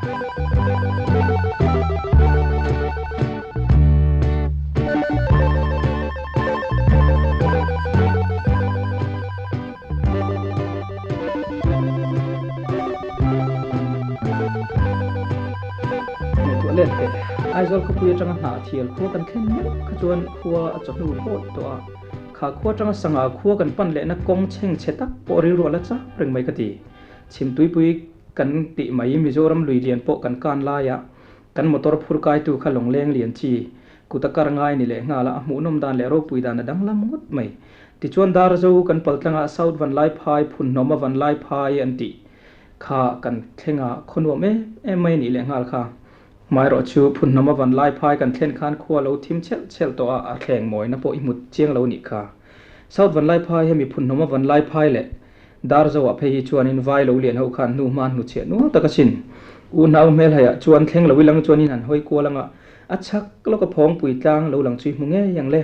Ngaihtuah let teh, Aizawl khawpui atanga hnah thial khua kan thlen meuh kha chuan khua a chawhnu phawt tawh a, kha khua atanga sangha khua kan pan lehna kawng chheng chhe tak pawh rilru a la chak reng mai ka ti. Chhimtuipui kan tih mai Mizoram lui lian pawh kan kan laia kan motor phur kaitu kha lawngleng lian chi kut a kar ngai ni leh nghal a, a hmuhnawm dan leh ropui dan a danglam ngawt mai. Tichuan Darzo kan paltlangah South Vanlaiphai Phunhnawma Vanlaiphai an tih kha kan thleng a, khaw nuam em em mai a nih leh nghal kha. Hmaerawh chu Phunhnawma Vanlaiphai kan thlen khan khua lo thim chhelh chhelh tawh a, a thleng mawina pawh i hmu chiang lo nih kha. South Vanlaiphai hemi Phunhnawma Vanlaiphai leh Darzoah phei hi chuanin vai lo lian ho khan hnu hma hnu chhiah nual tak asin. Unau hmelhaiah chuan thleng lo ilang chuanin han hawi kual anga a chhak lawka phawngpui tlang lo lang chu i hmu ngei ang le.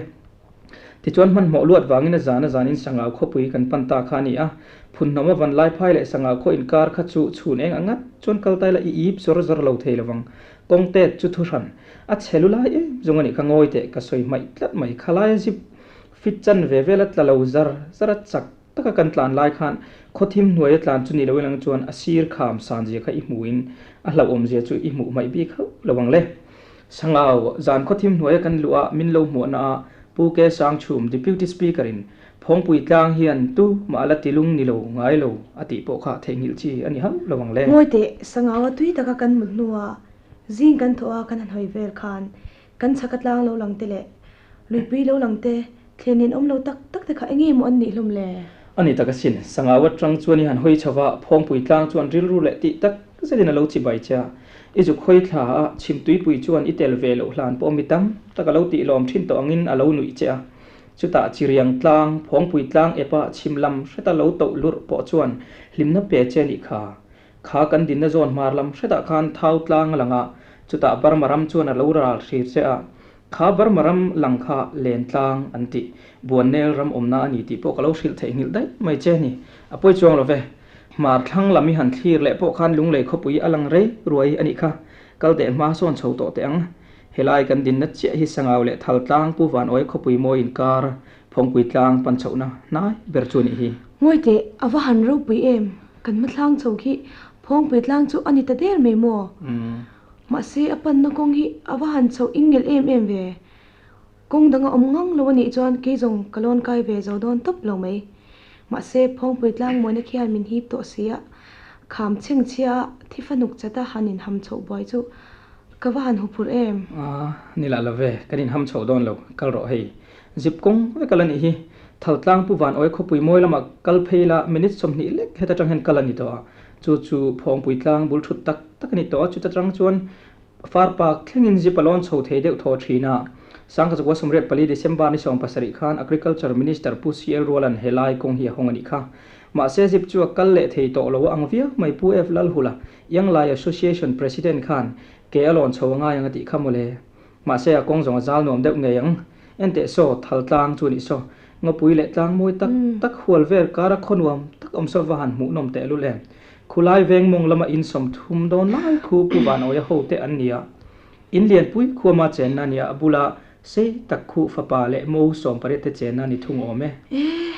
Tichuan hmanhmawh luat vangin a zan a zanin Sangau khawpui kan pan ta kha a ni a, Phunhnawma van Laiphai leh Sangau khaw inkar kha chu chhun eng angat chuan kal tai la i ip zawr zawr lo thei lovang. Kawng tet chu thu hran a chhe lu lai em zawng a nih kha ngawi teh ka sawi hmaih tlat mai khalai zip fit chan ve vel a tla lo zar zar a chak taka kan tlan lai khan khawthim hnuaia tlan chu ni lo ilang chuan a sir kham san zia kha i hmuhin a hlauhawm zia chu i hmuh hmaih bik hauh lo ang le. Sangau, zan khawthim hnuaia kan luh a min lo hmuahna a Pu Ke Sangchhum, Deputy Speaker in Phawngpui tlang hian tu mah la tilung ni lo ngai lo a tih pawh kha theihnghilh chi a ni hauh lo ang le. Ngawi teh, Sangau a tui taka kan mut hnua zing kan thawh a kan han hawi vel khan kan chhak a tlang lo lang te leh Luipui lo lang te, thlen in awm lo tak tak te kha enge maw an nih hlawm le? A ni tak asin, Sangau atang chuan i han hawi chho va, Phawngpui tlang chuan rilru leh tih tak zetin a lo chi bai che a. I zuk hawi thla a, Chhimtuipui chuan i tel ve loh hlan pawh mi tam tak a lo tih lawm thin tawh angin a lo nuih che a. Chutah Chiriang tlang, Phawngpui tlang epa chhim lam hreta lo toh lurh pawh chuan hlimna pe che nih kha. Kha kan dinna zawn hmar lam hretah khan Thau tlang a lang a, chutah Burma ram chuan a lo ral hrir che a. Kha Burma ram lang kha len tlang an tih, Buannel ram awmna a ni tih pawh ka lo hrilh theihnghilh daih mai che a ni. A pawi chuang lo ve. Hmar thlang lam i han thlir leh pawh khan lunglei khawpui a lang rei ruai a nih kha. Kal teh hma sawn chho tawh teh ang. Helai kan dinna chiah hi Sangau leh Thal tlang Pu Vanawi khawpui mawi inkar Phawngpui tlang pan chhohna hnai ber chu a nih hi. Ngawi teh, a va han ropui em? Kan hma thlang chho khi Phawngpui tlang chu a ni ta der mai maw? Mahse, a panna kawng hi a va han chhoh ingel em em ve. Kawng dang a awm ngang lo a nih chuan kei zawng ka lawn kai ve zo dawn tawp lo mai. Mahse, Phawngpui tlang mawina khian min hip tawh si a, kham chheng chhia a thi fanuk chat a han inham chhoh buai chu ka va han huphurh em. A, ni lah lo ve, kan inham chhoh dawn lo, kal rawh hei. Zip kawng vek a la nih hi. Thaltlang Pu Van Awi khawpui mawi lamah kal phei la minute 20 lek heta tang hian kal a ni tawh a, chu chu Phawngpui tlang bul thut tak tak a ni tawh a, chuta tang chuan far pak thlengin zip a lawn chho thei deuh thaw thin a. Sangkachukua 84 December ni 70 khan Agriculture Minister Pu CL Rualan helai kawng hi a hawng a nih kha. Mahse zip chu a kal leh thei tawh lo a ang viau mai Pu F Lalhula, Young Lai Association President khan ke a lawn chho a ngai ang a tih kha mawle. Mahse a kawng zawng a zal nuam deuh ngei ang. Enteh saw, thal tlang chu nih saw. Ngawpui leh tlang mawi tak tak hual vel kara khaw nuam tak awm saw va han hmuh nawm teh lul em. Khulai veng mawng lama in 30 dawn lai khu Pu Vanawia ho te an nia. In lianpui khuama chenna nia a bula sei tak khu fapa leh mo 18 te chenna ni thung awm e. E,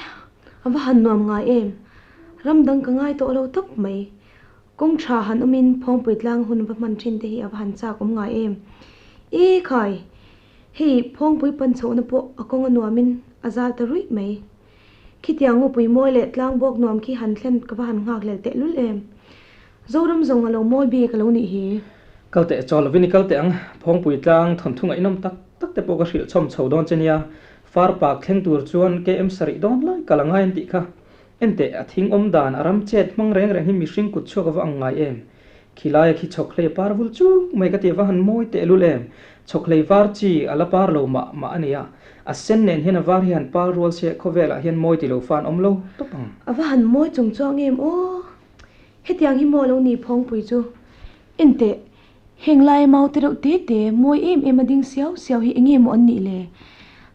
a va han nuam ngai em. Ram dang ka ngai tawh lo tawp mai. Kawng tha han awmin Phawngpui tlang hun va hman thin te hi a va han chak awm ngai em? Ii khai! Hei Phawngpui pan chhohna pawh a kawng a nuamin a zal ta ruih mai. Khitiang ngawpui mawi leh tlang bawk nuam khi han thlen ka va han nghak hlel teh lul em? Zoram zawng a lo mawi bik a lo nih hi. Kal teh chaw lovin i kal teh ang. Phawngpui tlang thawnthu ngaihnawm tak tak te pawh ka hrilh chhawm chho dawn che nia. Far pak thleng tur chuan KM sarih dawn lai kal a ngai an tih kha. Enteh, a thing awm dan, a ram chet hmang reng reng hi mihring kut chhuak a va ang ngai em? Khilaia khi chhawkhlei par vul chuk mai ka ti a va han mawi teh lul em? Chhawkhlei var chi a la par lo mah mah a nia, a sen nen hian a var hi han par rual se khawvelah hian mawi ti lo fan awm lo tawp ang. A va han mawi chung chuang em aw! Hetiang hi maw lo ni Phawngpui chu? Enteh, heng laia mau te reuh te te mawi em em a ding siau siau hi enge maw an nih le?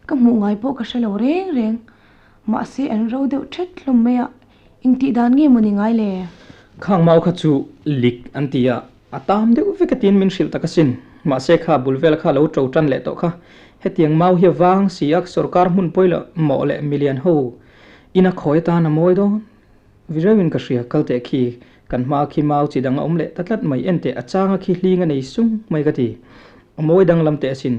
Ka hmuh ngai pawh ka hre lo reng reng. Mahse an ro deuh thet hlawm mai a, engtih dan nge maw ni ngai le? Khang mau kha chu lik an ti a, A tam deuh vek a tiin min hrilh tak asin. Mahse kha bul vel kha lo to tan leh tawh kha. Hetiang mau hi a vang si a, sorkar hmun pawi loh mawh leh milian ho ina khawi atan a mawi dawn vireuin ka hria. Kal teh khi kan hma khi mau chi dang a awm leh ta tlat mai. Enteh a changa khi hling a nei sung mai ka ti. A mawi danglam teh asin.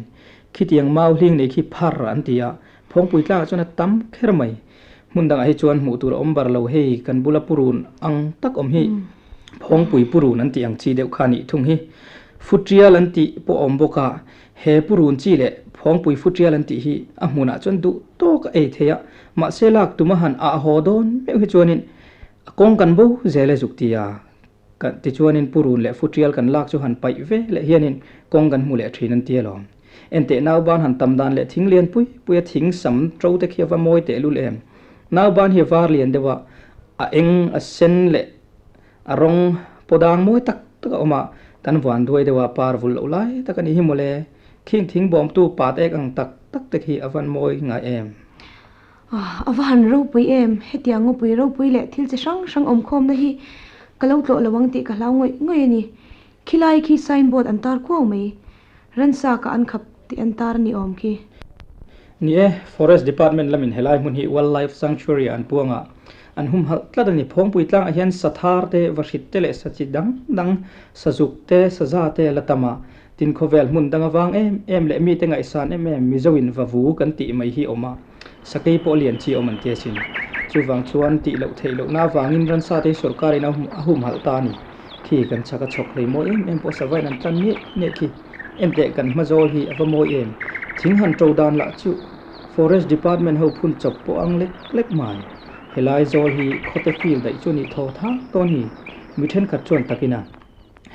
Khitiang mau hling nei khi phar an ti a, Phawngpui tlangah chuan a tam kher mai. Hmun dangah hi chuan hmuh tur a awm bar lo hei kan bula purun ang tak awm hi Phawngpui purun an tih ang chi deuh kha a nih thung hi. Futial an tih pawh a awm bawk a, he purun chi leh Phawngpui futial an tih hi a hmunah chuan duh tawk a ei thei a, mahse lak tuma han ah haw dawn meuh hi chuanin a kawng kan bo zel e zuk ti a, kan tichuanin purun leh futial kan lak chu han paih ve leh hianin kawng kan hmu leh thin an ti alawm. Enteh nauban han tam dan leh thing lian pui pui a thing sam to te khi a va mawi teh lul em. Nauban hi a var lian deuh a, a eng, a sen leh a rawng paw dang mawi tak tak a awm a, kan van duai deuh a par vul loh lai tak a ni hi mawle. Khing thing bawmtu pat ek ang tak tak te khi a van mawi ngai em. A va han ropui em, hetiang ngawpui ropui leh thil chi hrang hrang awmkhawmna hi ka lo tlawh lo ang tih ka hlau ngawih ngawih a ni. Khilai khi signboard an tar kuau mai. Ransa ka an khap tih an tar a ni awm khi. Ni e, Forest Department lamin helai hmun hi Wildlife Sanctuary ah an puang a, an humhalh tlat a ni. Phawngpui tlangah hian sathar te, vahrit te leh sachi dang dang, sazuk te, saza te la tam a. Tin khawvel hmun dang avang em em leh mite ngaihsan em em Mizoin vavu kan tih mai hi awm a, sakei pawh lian chi awm an ti asin. Chuvang chuan tih loh theih lohna avangin ransa te hi sorkarin a humhalh ta a ni. Khi kan chak a chhawk hlei mawi em em pawh savain an tlan miah miah khi. Enteh kan hma zawl hi a va mawi em. Thing han to dan lah chu Forest Department ho phun chawp pawh ang lek lek mai. Helai zawl hi khawte field daih chu a nih thaw thang tawn hi. Mi thenkhat chuan takin a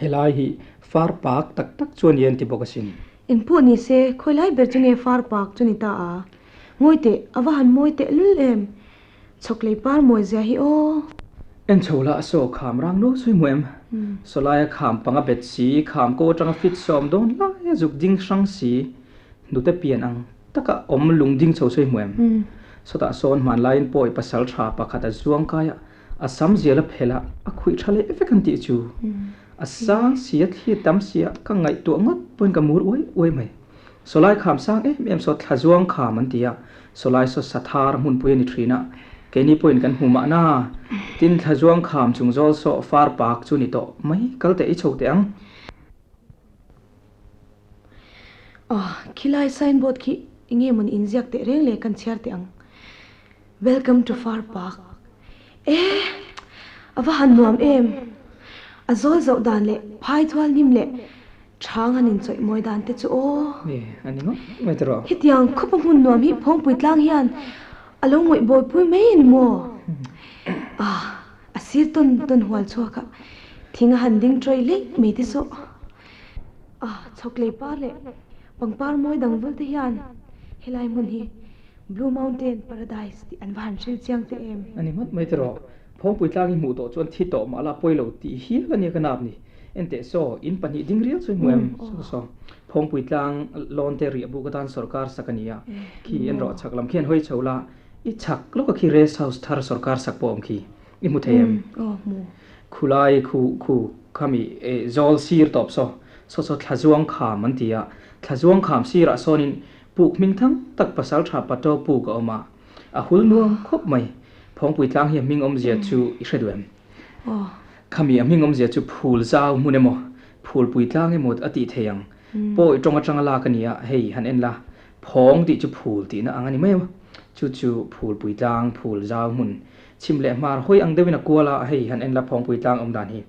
helai hi far park tak tak chu a ni an ti bawk asin. Engpawh ni se khawi lai ber chu nge far park chu ni ta a? Ngawi teh, a va han mawi teh lul em. Chhawklei par mawi zia hi aw. En chho la a saw kham rang nual sawi hmu em? Sawlaia kham panga bet si, kham ko atanga fit sawm dawn lai a zuk ding hrang si, hnute pian ang taka awm lung ding chho sawi hmu em? Sawtah sawn hmanlaiin pawi pasal tha pakhat a zuang kai a, a sam zial a phelh a, a khuih tha leh vek an tih chu. A sang si a thli tam si a, ka ngaihtuah ngawt pawhin ka mur uai uai mai. Sawlai kham sang em em saw thlazuang kham an ti a, sawlai saw sathar hmunpui a ni thin a, keini pawhin kan hmu mahna. Tin, thlazuang kham chung zawl saw far pak chu ni tawh mai, kal teh i chho teh ang. Aw, khilai signboard khi enge mawni inziak teh reng le kan chhiar teh ang. Welcome to Far Park. E! A va han nuam em! A zawl zoh dan leh phai thual hnim leh Chhang han inchawih mawi dan te chu aw. Ni, a ni ngawt mai tawh. Hetiang khawpa hmun nuam hi Phawngpui tlang hian a lo ngawih bawipui mai a ni maw? Ah, a sir tawn tawn hual chhuak a, thing a han ding tawih leih mai te saw. Ah, chhawklei par leh pangpar mawi dang vul te hian helai hmun hi Blue Mountain Paradise tih an va han hril chiang teh em? A ni ngawt mai tawh. Phawngpui tlang hi hmuh tawh chuan thi tawh mah la pawi lo tih hial a nia ka nap ni. Enteh saw, in pahnih ding riau chu i hmu em? Saw saw, Phawngpui tlang lawn te riah buk atan sorkar sak a ni a, khi en rawh chhak lam khian hawi chho la, i chhak lawk a khi rest house thar sorkar sak pawh awm khi, i hmu thei em? Khulai khu khu khami zawl sir tawp saw, saw saw thlazuang kham an ti a, thlazuang kham sirah sawnin puk hming thang tak pasal tha pato puk a awm a, a hul nuam khawp mai. Phawngpui tlang hi a hming awmzia chu i hre duh em? Khami a hming awmzia chu phul zau hmun emaw, phulpui tlang emaw a tih thei ang. Pawi tawng atanga lak a ni a, hei han en la, phawng tih chu phul tihna ang a ni mai a, chu chu phulpui tlang, phul zau hmun, chhim leh hmar hawi ang deuhin a kual a, hei han en la phawngpui tlang awm dan hi.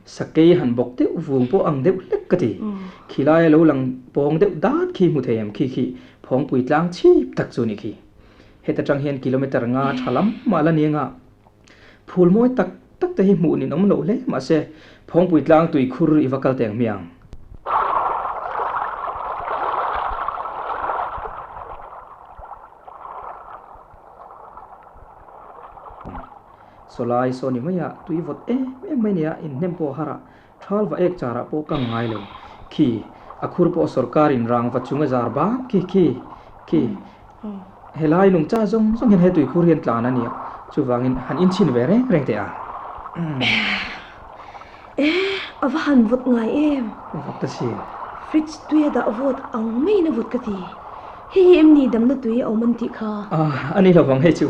Sakei han bawk deuh vung pawh ang deuh hlek ka ti. Khilaia lo lang pawng deuh dat khi hmu thei em khi khi phawngpui tlang chhip tak chu a nih khi. Heta tang hian kilometer nga tha lam mah la ni anga phul mawi tak tak te hi hmuh nin awm loh hle mahse Phawngpui tlang tui khur i va kal teng hmiang. Sawlai saw ni mai a tui vawt em em mai nia inhnem pawh har a thal va ek char ah pawh ka ngai lo khi a khur pawh sorkar in rang va chung a zar bak khi khi khi helai nungcha zawng zawng hian he tui khur hian tlan a nia chuvangin han inchhin ve reng reng teh a. E a A va han vawt ngai em? Vawt ta si. Fridge tui a dah vawt ang maiin a vawt ka ti. Hei hi em ni damna tui a awm an tih kha? Ah, a ni lovang hei chu.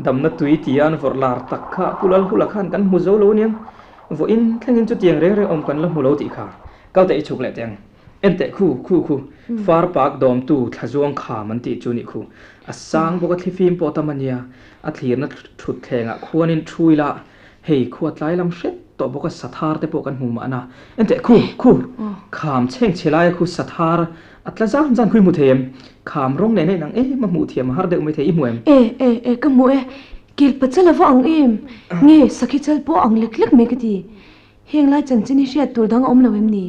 Damna tui tia an vawrh lar tak kha Pu Lalhula khan kan hmu zo lo aniang. Vawiin thlengin chutiang reng reng awm kan la hmu lo tih kha. Kal teh i chhuk leh teh ang. En teh khu, khu khu, far pak dawmtu thlazuang kham an tih chu nih khu. A sang bawk a thlifim pawh tam a nia, a thlirna thut thlengah khuanin thu ila, hei khua tlai lam hret tawh bawk a sathar te pawh kan hmu mahna. En teh khu, khu, kham chheng chhe laia khu sathar a tla zan zan khu i hmu thei em? Kham rawng nen a inang em a hmuh thiam a har deuh mai thei i hmu em? E, e, e, ka hmu e, kilpa chal a va ang em? Nge sakhi chal pawh a ang lek lek mai ka ti. Heng lai chanchin hi hriat tur dang a awm lo em ni?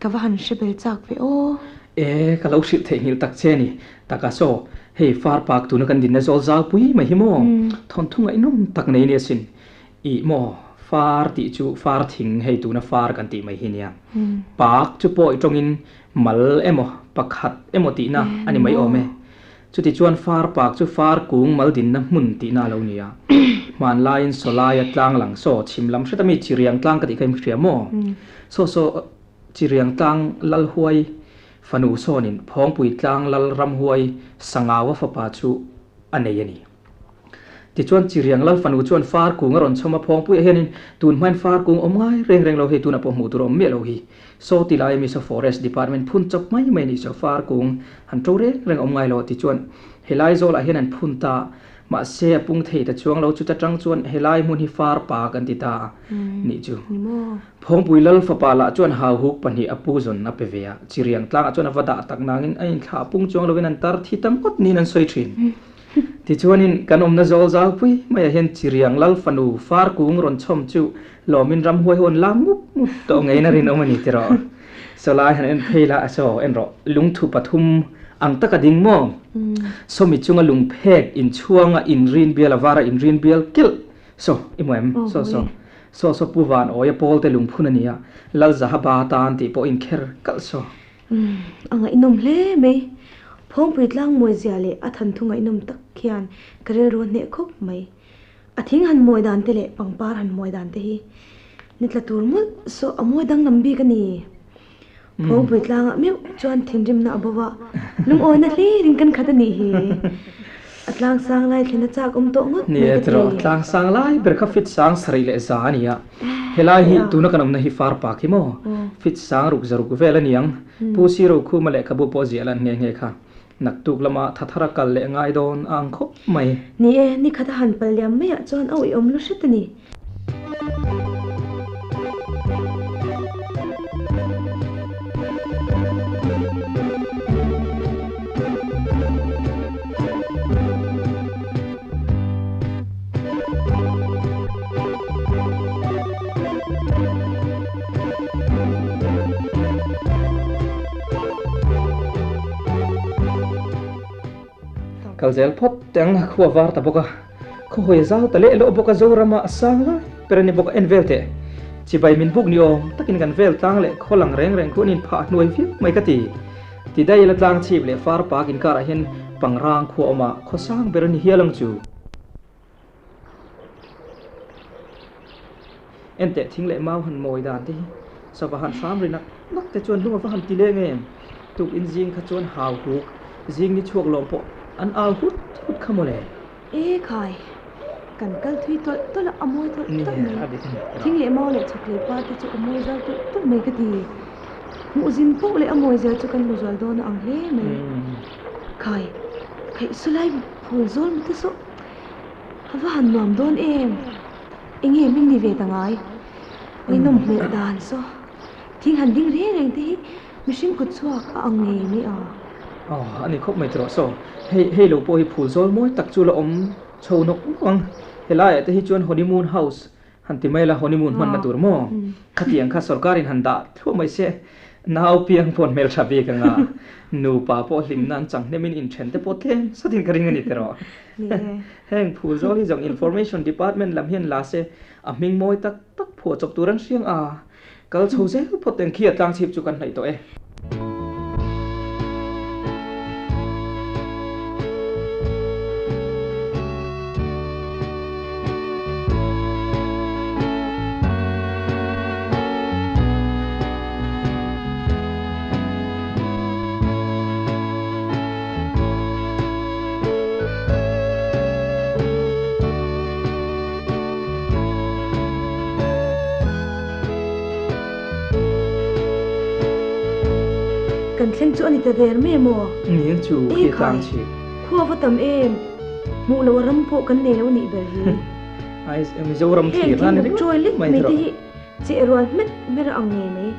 Ka va han hre bel chak ve aw. E, ka lo hrilh theihnghilh tak che ni. Taka saw, hei far pak tuna kan dinna zawl zau pui mai hi maw? Thawnthu ngaihnawm tak nei nia sin. Ih maw, far tih chu far thing hei tuna far kan tih mai hi nia. Pak chu pawi tawngin mal emaw pakhat emaw tihna a ni mai awm e. Chutichuan far pak chu far kung mal dinna hmun tihna a lo ni a. Hmanlaiin Sawlaia tlang lang saw chhim lam hret ami Chiriang tlang ka tih kha i hria maw? Saw saw Chiriang tlang lal huai fanu sawnin Phawngpui tlang lal ramhuai Sangaua fapa chu a nei a ni. Tichuan Chiriang lal fanu chuan far kung a rawn chhawm a, Phawngpuiah hianin tun hmain far kung awm ngai reng reng lo hei tunah pawh hmuh tur a awm miah lo hi. Saw ti lai ami saw Forest Department phun chawp mai mai a nih saw far kung han to reng reng awm ngai lo tichuan helai zawlah hian an phun ta mahse a pung thei ta chuang lo chuta tang chuan helai hmun hi far pa kan ti ta a nih chu. Phawngpui lal fapa lah chuan hauhuk pahnih a pu zawn a pe ve a, Chiriang tlangah chuan a va dah tak nangin a inthlah pung chuang lovin an tar thi ta ngawt niin an sawi thin. Tichuanin kan awmna zawl zau pui maiah hian Chiriang Lal fanu far kung rawn chhawm chu lawmin ramhuai ho an la mup mup tawh ngeiin a rinawm a ni tiraw. Sawlai han en phei la a saw en rawh lungthu pathum ang taka ding maw? Sawmi chunga lungphek inchhuanga inrin bial a vara inrin bial kilh saw i hmu em? Saw saw saw saw Pu Van Awia pawlte lungphun a nia Lal Zahaba tan tih pawh inkher kalh saw. Umm, a ngaihnawm hle mai. Phawngpui tlang mawi zia leh a thanthu ngaihnawm tak hian ka rilru a hneh khawp mai. A thing han mawi dan te leh pangpar han mawi dan te hi ni tla tur mawlh saw a mawi danglam bik a ni. Phawngpui tlangah meuh chuan thinrimna a bo a, lungawina hlirin kan khat a nih hi. A tlang sang lai thlen a chak awm tawh ngawt mai ka ti. Ni e, tlang sang lai ber kha fit sang sarih leh za a ni a. Helai hi tuna kan awmna hi far pak hi maw? Fit sang ruk za ruk vel a ni ang. Pu Siro Khuma lehkhabu pawh ziah lan nghe nghe kha. Naktuk lama thathar a kal leh ngai dawn a ang khawp mai. Ni e, nikhat a han pal liam maiah chuan a uiawm lu hret a ni. Kal zel phawt teh ang a, khua var ta bawk a. Khawhawi a zau ta leh loh bawk a, Zorama a sang lai ber a ni bawk a, en vel teh. Chibai min buk ni awm takin kan vel tlang leh khaw lang reng reng khu an inphah hnuai viau mai ka ti. Tidai la tlang chhip leh far pak inkarah hian pangrang khua awm a, khaw sang ber a ni hial ang chu. En teh thing leh mau han mawi dan te hi sava han hram ri nak nak te chuan lung a va han ti leng em. Tuk in zing kha chuan hau huk zing ni chhuak lawm pawh an au hut hut kha mawle. E khai, kan kal thui tawlh tawlh a, a mawi tawlh tawlh mai. Thing leh mau leh chhawk leh pa te chu a mawi zau tawlh tawlh mai ka ti. Hmuh zin poh leh a mawi zel chu kan hmu zual dawn a ang hle mai. Khai, khaih sulai phul zawl mu te saw a va han nuam dawn em? Enge hming ni ve ta ngai? Ngaihnawm hmelh dan saw thing han ding reng reng te hi mihring kut chhuak a ang ngei mai a. Aw, a ni khawp mai tiraw saw. Hei, hei lo pawh hi phul zawl mawi tak chu la awm chho nawk nawk ang. Helaiah te hi chuan honeymoon house Han ti mai la, honeymoon hmanna tur maw? Khatiang kha sorkarin han dah thluah mai se, nau piang pawh an hmeltha bik anga, nupa pawh hlimna an chang hnemin inthen te pawh tlem satin ka ring a ni tiraw? Heng phul zawl hi zawng Information Department lam hian la se, a hming mawi tak tak phuah chawp tur an hriang a, kal chho zel phawt eng khi a tlang chhip chu kan hnaih tawh e. Kan thleng chu a ni ta der mai a maw? Ni chu khi tlang chhip. Khua va tam em? Hmuh loh a ram pawh kan nei lo a nih ber hi. Ai Mizoram thlir nan ni ringawt mai tiraw. Heng thing chawi lek mai te hi cheh rual hmet hmer a ang ngei mai.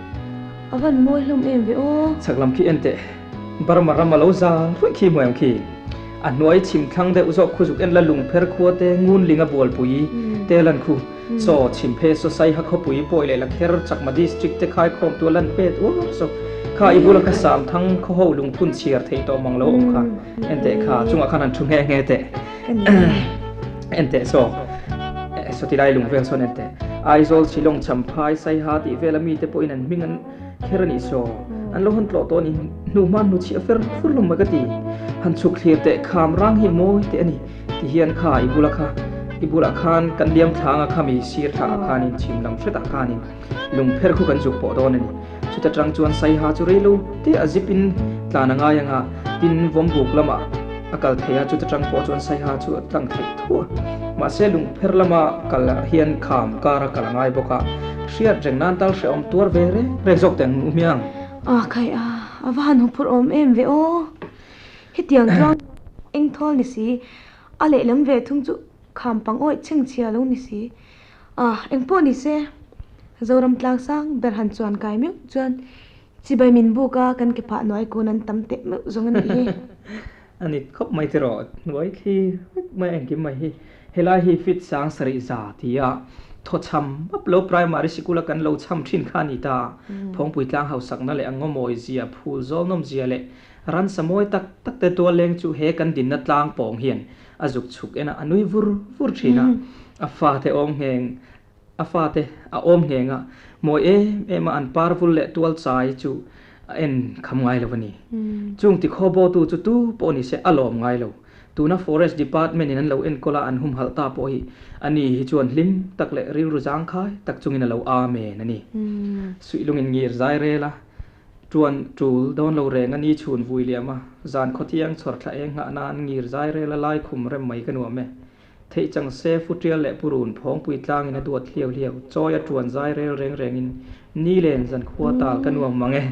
A van mawi hlawm em ve aw. Chhak lam khi en teh. Burma ram a lo zal ruih khi hmuai ang khi. A hnuai chhim thlang deuh zawk khu zuk en la lungpher khua te ngun ling a bualpui te lan khu. Chaw chhim phe saw Saiha khawpui pawi leh Lakher Chakma District te khai khawm tu a lan pet uar saw. Kha i bula kha Samthang khaw ho lungphun chhiar theih tawh mang lo awm kha. En teh kha chungah khan han thu nghe nghe teh. En teh saw saw ti lai lung vel sawn en teh. Aizawl Shillong Champhai Saiha tih vela mite pawhin an hming an kher a nih saw. An lo han tlawh tawh a ni. Hnu hma hnu chhiah fer fur hlawm mai ka ti. Han chhuk thlir teh kham rang hi mawi teh a ni. Ti hian kha i bula kha i bulah khan kan liam thlanga khami sir thla ah khanin chhim lam hretah khanin lungpher khu kan zuk pawh dawn a ni. Chuta tang chuan Saiha chu rei lo te a zip in tlan a ngai anga tin Vawmbuk lamah a kal thei a, chuta tang pawh chuan Saiha chu a tlang theih tho a. Mahse lungpher lama kal ah hian kham kar a kal a ngai bawk a, hriat reng nan tal hrehawm tuar ve reng reng zawk teh ang u hmiang. A khai a, a va han huphurh awm em ve aw. Hetiang chuan eng thawl ni si, a lehlam ve thung chu kham pang awih chhengchhia lo ni si. Ah, eng pawh ni se, Zoram tlang sang ber han chuan kai meuh chuan chibai min buk a, kan ke phah hnuai kun an tam teh meuh zawng a nih hi. A ni khawp mai tiraw, hnuai thli vek mai engkim mai hi. Helai hi fit sang sarih za ti a, thawchham map lo primary sikul a kan lo chham thin kha a ni ta. Phawngpui tlang hausakna leh a ngawmawi zia, phul zawl nawm zia leh Ransa mawi tak tak te tual leng chu he kan dinna tlang pawng hian a zuk chhuk en a, a nui vur vur thin a. A fate awm ngheng, a fate a awm ngheng a, mawi em em a an par vul leh tual chai chu a en kham ngai lo a ni. Chung ti khaw bawtu chu tu pawh ni se a lawm ngai lo. Tuna Forest Department in an lo enkawl a an humhalh ta pawh hi a ni hi chuan hlim tak leh rilru zangkhai tak chungin a lo amen a ni. Suihlungin ngir zai rel a. Tuan tul dawn lo reng a ni chhun vui liam a, zan khawthiang chhawr thla eng nghah nan ngir zai rel a lai khum rem mai ka nuam e. Theih chang se Futial leh Purun phawngpui tlangin a duat hliau hliau, chawi a tuan zai rel reng rengin ni len zan khua tal ka nuam mang e.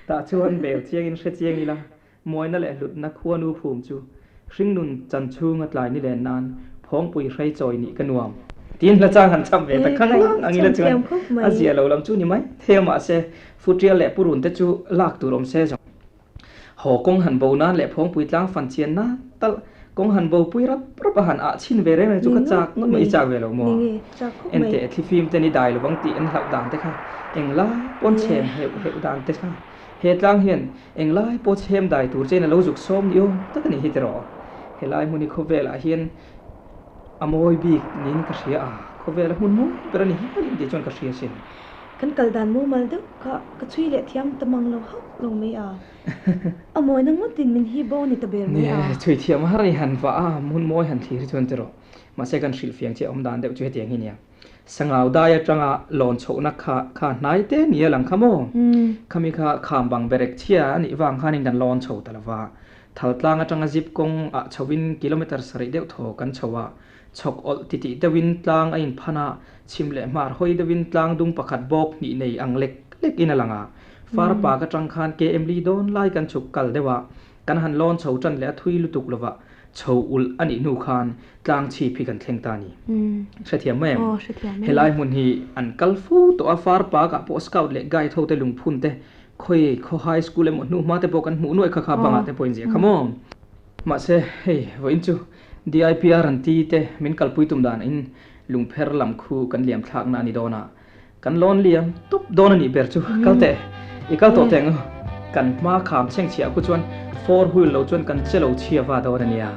Tah chuan bel chiangin hre chiang ila, Muaina leh hlutna khuanu phum chu hringnun chan chhunga tlai ni len nan phawngpui hrei chawi nih ka nuam. Tiin hla chang han cham ve ta khang lang ang ila chuan a zia lo lam chu ni mai thei a mahse Futial leh Purun te chu lak tur awm se zawng. Haw kawng han bo nan leh phawngpui tlang fan chian nan talh kawng han bo pui rap rap a han ah chhin ve reng reng chu ka chak ngawt mai i chak ve lo maw? Enteh thlifim te ni dai lovang tih an hlauh dan te kha englai pawn chhem heuh heuh dan te kha He tlang hian englai pawh chhem dai tur chein a lo zuk sawm ni awm tak a ni hi tiraw? Helai hmun hi khawvelah hian a mawi bik niin ka hria a, khawvela hmun mawi ber a ni hial in tih chuan ka hria asin. Kan kal dan mumal deuh kha ka chhui leh thiam ta mang lo hauh lo mai a, a mawina ngawtin min hi bo ni ta ber mai a. Nia, chhui thiam har i han vah a, hmun mawi han thlir hi chuan tiraw? Mahse kan hrilhfiang che awm dan deuh chu hetiang hi nia. Sangau dai atanga lawn chhohna kha kha hnai te ni a lang kha maw? Khami kha kham bang berek chhia a nih vang khanin kan lawn chho ta lo va. Thaltlang atanga zip kawng ah chhoin kilometre sarih deuh thaw kan chho a, chhawk awlh titih deuhin tlang a inphan a, chhim leh hmar hawi deuhin tlang dung pakhat bawk hnih nei ang lek lek in a lang a. Far pak atang khan KM li dawn lai kan chhuk kal deuh a, kan han lawn chho tan leh a thui lutuk lo va. Chho ulh a nih hnu khan tlang chhip hi kan thleng ta a ni. Hrethiam mai em? Helai hmun hi an kal fo tawh a, far park ah pawh scout leh guide ho te lungphun te khawi khaw high school emaw hnu hma te pawh kan hmuh nuaih kha kha bangah te pawh in ziah kha maw? Mahse hei vawiin chu DIPR an ti te min kalpui tum dan in lungpher lam khu kan liam thlakna a ni dawn a, Kan lawn liam tup dawn a nih ber chu kal teh, i kal tawh teh ang u. Kan hma kham chhengchhiah khu chuan four wheel lo chuan kan che lo chhia va dawn a nia.